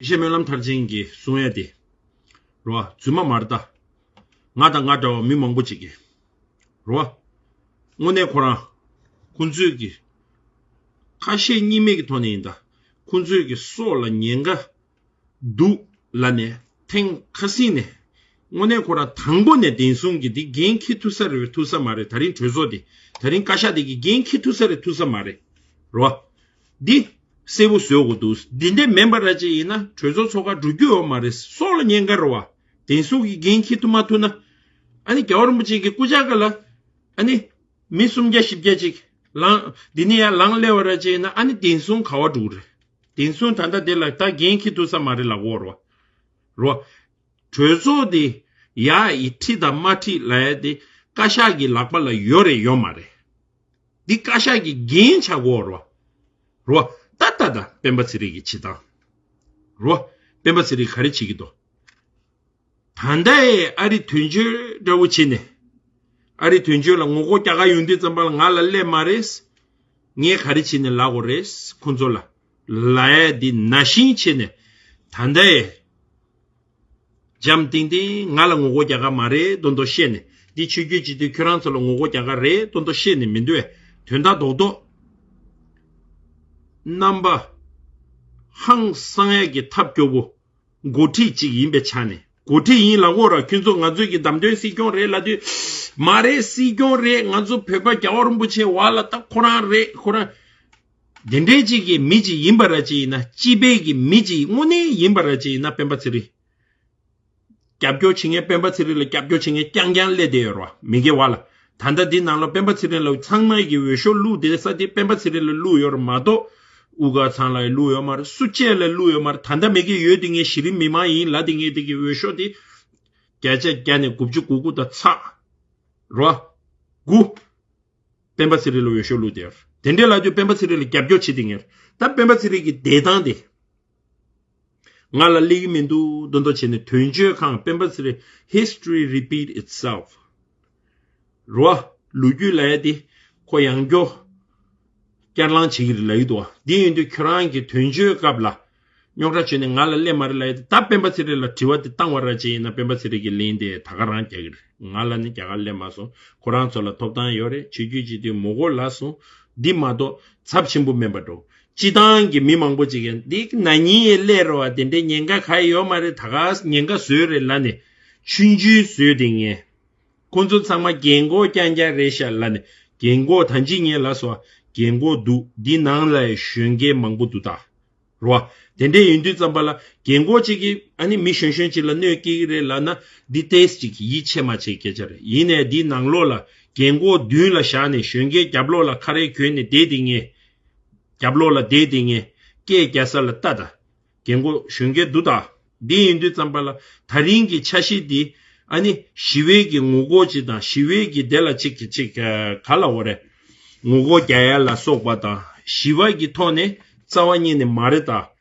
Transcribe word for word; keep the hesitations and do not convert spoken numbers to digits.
ཡེ་ཤེས་སྨོན་ལམ་མཐར་ཕྱིན་གྱི་གསུང་ཡ་དེ། རོ། རྫུན་མ་མ་རེད་ད། ང་དང་ང་འདྲ་བ་མི་མང་པོ་ཅིག་གིས། རོ། དངོས་གནས་ཁོ་རང་། ཁོང་ཚོས་ཀྱི། ཁ་ཞེ་གཉིས་མེད་ཀྱི་ཐོག་ནས་ཡིན་ད། ཁོང་ཚོས་ཀྱི་སྲོག་ལ་ཉེན་ཁ་འདུག་ལབ་ནས་ཐེངས་ཁ་སང་ནས། དངོས་གནས་ཁོ་རང་དང་པོ་ནས་བདེན་སྲུང་གི་འདི་འགན་འཁྱེར་ཐུབ་ས་རེད་ཐུབ་ས་མ་རེད། ད་རིང་གྲོས་ཚོགས་འདི། ད་རིང་བཀའ་ཤག་འདི་གི་འགན་འཁྱེར་ཐུབ་ས་རེད་ཐུབ་ས་མ་རེད། རོ། འདི་གསལ་པོ་བཟོ་དགོས་འདུག་འདི་འདྲས་མིན་པ་ར་ཅིག་ཡིན་ན་གྲོས་ཚོགས་ཚོགས་ཁག་འགྲོ་རྒྱུ་ཡོད་མ་རེད། སྲོག་ལ་ཉེན་ཁ་རེད་བ། བདེན་སྲུང་གི་འགན་འཁྱེར་ཐུབ་མ་ཐུབ་ན། ཨ་ནི་རྒྱལ་བ་རིན་པོ་ཆེ་གི་སྐུ་ཕྱྭ་ཁ་ལ། ཨ་ནི། མི་སུམ་བརྒྱ་བཞི་བརྒྱ་ཅིག་ལངས། འདི་ནས་ཡར་ལངས་སླེབས་པ་ར་ཅིག་ཡིན་ན་ཨ་ནི་བདེན་སྲུང་ག་བ་འགྲོ་གི་རེད། བདེན་སྲུང་ད་ལྟ་དེ་ལ་ད་འགན་འཁྱེར་ཐུབ་ས་མ་རེད་ལབ་དགོས་རེད་བ། རོ། གྲོས་ཚོགས་དེ་ཡ་ཡི་ཁྲི་དང་མ་ཁྲི་ལབ་ཡ་དེ་བཀའ་ཤག་གི་ལག་པ་ལ་ཡོད་རེད་ཡོད་མ་རེད། འདི་བཀའ་ཤག་གི་འགན་ཆགས་དགོས་རེད་བ། རོ། ད་ད་ད་སྤེན་པ་ཚེ་རིང་གི་བྱེད་སྟངས། རོ། སྤེན་པ་ཚེ་རིང་ག་རེ་བྱེད་ཀྱི་འདུག་ད་ལྟའི་ཨ་རི་དོན་གཅོད་འདྲ་བོ་བྱས་ནས། ཨ་རི་དོན་གཅོད་ལ་ངོ་རྒོལ་རྒྱག་ག་ཡོང་དུས་ཙམ་པ་ལ་ང་ལ་སླེབས་མ་རེད། ངས་ག་རེ་བྱས་ནས་ལབ་དགོས་རེད། ཁོང་ཚོ་ལ། ལབ་ཡ་འདི་ནང་བཞིན་བྱས་ནས། ད་ལྟའི། འཇམ་ཏིང་ཏིང་ང་ལ་ངོ་རྒོལ་རྒྱག་ག་མ་རེད་མདོག་མདོག་བཤད་ནས། འདི་ཆོས་བརྒྱུད་སྤྱི་འཐུས་ཁྱོད་རང་ཚོ་ལ་ངོ་རྒོལ་རྒྱག་ག་རེད་མདོག་མདོག་བཤད་ནས་མི་འདུག་བས། དོན་དག་རྡོག་རྡོག་རྣམ་པ། ཧང་སང་ཡ་གི་ཐབས་སྐྱོ་པོ། འགོ་ཁྲིད་ཅིག་ཡིན་པའི་ཆ་ནས། འགོ་ཁྲིད་ཡིན་ལབ་དགོས་ར། ཁྱོད་ཚོ་ང་ཚོའི་གི་བདམས་ཐོན་སྲིད་སྐྱོང་རེད་ལབ་དུས། མ་རེད། སྲིད་སྐྱོང་རེད། ང་ཚོ་བོད་པ་རྒྱལ་བ་རིན་པོ་ཆེ་བ་ལ་ད་ཁོ་རང་རེད་ཁོ་རང་། དེ་འདྲའི་ཅིག་གི་མི་ཅིག་ཡིན་པ་ར་ཅིག་ཡིན་ན། སྤྱི་པའི་གི་མི་ཅིག་དངོས་གནས་ཡིན་པ་ར་ཅིག་ཡིན་ན་སྤེན་པ་ཚེ་རིང་། རྒྱབ་སྐྱོར་བྱེད་མཁན་སྤེན་པ་ཚེ་རིང་ལ་རྒྱབ་སྐྱོར་བྱེད་མཁན་རྐྱང་རྐྱང་སླེབས་བསྡད་ཡོད་རེད་བ། མི་སྒེར་བ་ལ། ད་ལྟ་འདི་ནང་ལ་སྤེན་པ་ཚེ་རིང་ལ་ཚང་མ་གི་འོས་ཤོག་བླུགས་བསྡད་ས་དེ་སྤེན་པ་ཚེ་རིང་ལ་བླུགས་ཡོད་རེད་མ་གཏོགས། དབུ་དཀར་ཚང་ལ་བླུགས་ཡོད་མ་རེད། སུ་གཅིག་ལ་བླུགས་ཡོད་མ་རེད། ད་ལྟ་མི་སྒེར་ཡོད་དེ་ངས་གཞི་རིམ་མི་མང་ཡིན་ལབ་དེ་ངས་དེ་གི་འོས་ཤོག་དེ། བརྒྱ་ཆ་བརྒྱ་ནས་དགུ་བཅུ་གོ་དགུ་དང་ཚེག་རོ། དགུ། སྤེན་པ་ཚེ་རིང་ལ་འོས་ཤོག་བླུགས་བསྡད་ཡོད་རེད། དེ་འདྲའི་ལབ་དུས་སྤེན་པ་ཚེ་རིང་ལ་རྒྱབ་སྐྱོར་བྱེད་དེ་ངས་རེད། ད་སྤེན་པ་ཚེ་རིང་གི་བསྡད་སྟངས་དེ། ང་ལ་སླེབས་ཀྱི་མི་འདུག་མདོག་མདོག་བྱས་ནས་དོན་གཅོད་ཁང་སྤེན་པ་ཚེ་རིང་། History repeat itself. རོ། ལོ་རྒྱུས་ལབ་ཡ་དེ་ཁོ་ཡང་བསྐྱར་བསྐྱར་ལངས་བྱེད་ཀྱི་རེད་ལབ་ཀྱི་འདུག་བ། འདི་ཡིན་དུས་ཁྱོད་རང་གི་དོན་གཅོད་སྐབས་ལ་རྙོག་དྲ་བྱུང་ནས་ང་ལ་སླེབས་མ་རེད་ལབ་ཡ་དེ། ད་སྤེན་པ་ཚེ་རིང་ལ་དྲི་བ་དེ་བཏང་བ་ར་ཅིག་ཡིན་ན་སྤེན་པ་ཚེ་རིང་གི་ལན་དེ་ད་ག་རང་རྒྱག་གི་རེད། ང་ལ་ནི་རྒྱ་གར་སླེབས་མ་སོང་། ཁོ་རང་ཚོ་ལ་ཐོབ་ཐང་ཡོད་རེད། ཆོས་བརྒྱུད་སྤྱི་འཐུས་མི་དགོས་ལབ་སོང་། འདི་མ་གཏོགས་ཚབས་ཆེན་པོ་མིན་པ་འགྲོ། སྤྱི་བཏང་གི་མི་མང་པོ་ཅིག་གིས་འདི་ན་ནིང་ཡས་སླེབས་རོགས་བ། དེ་འདྲའི་ཉེན་ཁ་ག་ཡོད་མ་རེད། ད་ག་ཉེན་ཁ་བཟོས་རེད་ལབ་ནས་ཆུང་ཆུང་བཟོས་དེ་ངས། ཁོང་ཚོ་ཚང་མ་རྒན་གོག་རྐྱང་རྐྱང་རེད་ཤག་ལབ་ནས། རྒན་གོག་ད་ཅི་ངས་ལབ་སོང་བ། རྒན་གོག་འདུག་འདི་ནང་ལ་གཞོན་སྐྱེས་མང་པོ་འདུག་ད། རོ། དེ་འདྲས་ཡིན་དུས་ཙམ་པ་ལ་རྒན་གོག་ཅིག་གིས་ཨ་ནི་མི་གཞོན་གཞོན་ཅིག་ལ་གནོད་སྐྱེལ་གྱི་རེད་ལབ་ན་འདི་ཏོག་ཙམ་ཅིག་ཡིད་ཆེས་མ་བྱེད་སྐད་ཆ་རེད། ཡིན་ནའི་འདི་ནང་ལོགས་ལ་རྒན་གོག་མདུན་ལ་བཞག་ནས་གཞོན་སྐྱེས་རྒྱབ་ལོགས་ལ་ཁ་རས་གྱོན་ནས་བསྡད་དེ་ངས། རྒྱབ་ལོགས་ལ་བསྡད་དེ་ངས་སྐད་རྒྱག་ས་ལ་ལྟ་ད། རྒན་གོག་གཞོན་སྐྱེས་འདུག་ད། འདི་ཡིན་དུས་ཙམ་པ་ལ་ད་རིང་གི་འཆར་གཞི་འདི་ཨ་ནི་ཞི་བའི་གི་ངོ་རྒོལ་ཅིག་དང་ཞི་བའི་གི་དེ་ལ་ཅིག་གི་ཅིག་ག་ལ་འོ་རེད། ངོ་རྒོལ་རྒྱག་ཡ་ལ་སོགས་པ་དང་ཞི་བ་གི་ཐོག་ནས་རྩ་བ་ཉིད་ནས་མ་རེད་ད།